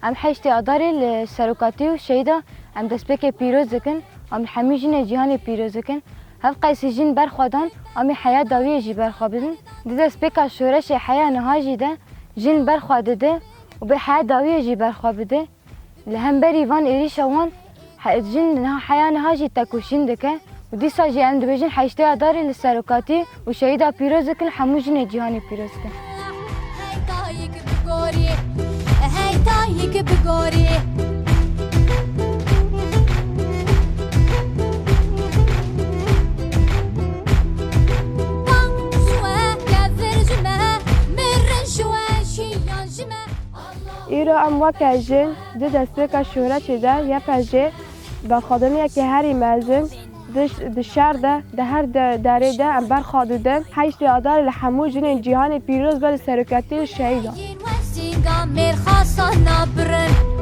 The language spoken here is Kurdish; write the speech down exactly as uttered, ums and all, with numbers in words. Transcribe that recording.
Em heştê Adarê li serokatî û şehîda em destpêkê pîroz dikin, em li hemû jinê cîhanê pîroz dikin. Hev qeysî jin ber xwe dan, em ê heya dawiyê jî ber xwe bidin. Di destpêka şoreşê heya niha jî de jin ber xwe dide û bê heya dawiyê jî ber xwe bide. Li hemberî van êrîşa wan, he-, jin niha, heya niha jî tekoşîn dike û dîsa jî em dibêjin heştê Adarê li serokatî û şehîda pîroz dikin, hemû jinê cîhanê pîroz dikin. Hey dayik bi gorî, hey dayik bi gorî. Bang ji we, kevir ji me, mirin ji we, şiyan ji me. Îro em weke jin di destpêka şoreşê de Y P J berxwediniyeke herî mezin di, di şer de, di her de, derê de em ber xwe didin. Heştê Adarê li hemû jinên cîhanê pîroz be li seroketiyê şehîdan. Yên wesînga mêrxasa nabirin.